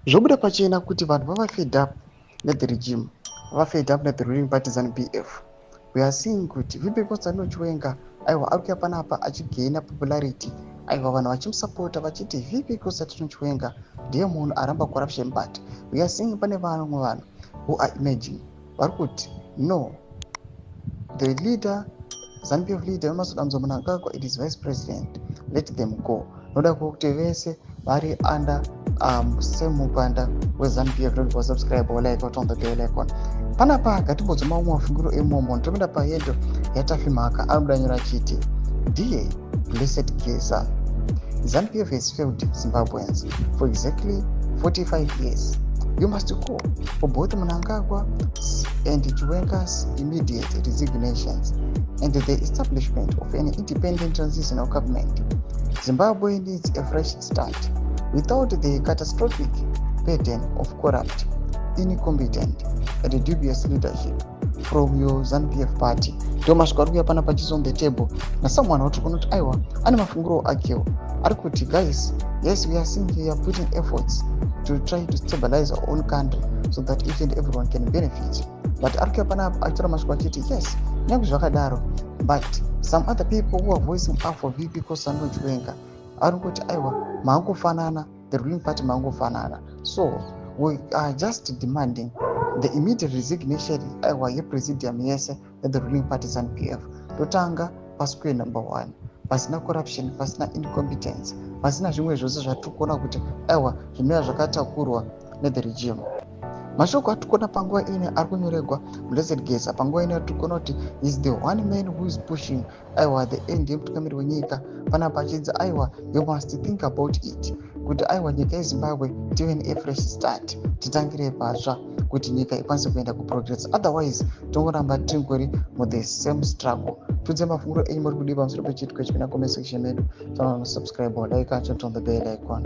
Zvobuda pachena kuti vanhu vava fed up nethe regime, vava fed up nethe ruling party ZANU PF. We are seeing kuti VP Constantino Chiwenga, aiwa, ari kuya panapa achigaina popularity. Aiwa, vanhu vachimusapota vachiti VP Constantino Chiwenga ndiye munhu aramba corruption. But we are seeing pane vamwe vanhu who are emerging vari kuti no, the leader, ZANU PF leader Emmerson Dambudzo Mnangagwa, it is vice president, let them go. Noda kuti vese vari under semupanda weZANU PF noti wasubscribe, walike, waturn the bell icon. Panapa ngatimbodzwa mamwe mafungiro emomo. Ndinoenda pahandle yaTafi Mhaka, anobuda nyora achiti, "Dear Blessed Geza, ZANU PF has failed Zimbabweans for exactly 45 years. You must call for both Mnangagwa and Chiwenga's immediate resignations and the establishment of an independent transitional government. Zimbabwe needs a fresh start without the catastrophic burden of corrupt, incompetent and dubious leadership from your ZANU PF party." Ndo masviko ari kuuya pana pachis on the table nasomeone wati kunoti aiwa, ane mafungiro akewo. Ari kuti, "Guys, yes, we are seeing we are putting efforts to try to stabilize our own country so that each and everyone can benefit." But ari kuuya panapa achitora masviko achiti yes, nyange zvakadaro, but some other people who are voicing up for VP Constantino Chiwenga ari kuti aiwa, maangofanana, the ruling party maangofanana. So we are just demanding the immediate resignation, aiwa, yepresidium yese yethe ruling party ZANU PF. Totanga pasquare number one, pasina corruption, pasina incompetence, pasina zvimwe zvose zvatiri kuona kuti aiwa, zvinova zvakatakurwa nethe regime. Mashoko atiri kuona panguva ino ari kunyoregwa Blessed Geza panguva ino atiri kuona kuti is the one man who is pushing, aiwa, the end yemutungamiri wenyika panapa achinzi aiwa, you must think about it kuti aiwa, nyika yeZimbabwe tive nefresh start, titangire patsva kuti nyika ikwanise kuenda kuprogress. Otherwise tongoramba tingori muthe same struggle. Tudze mafunguro enyu muri kudii pamusoro pechiitiko ichi kuna comment section medu. Tanonosubscribe, like, turn on the bell icon.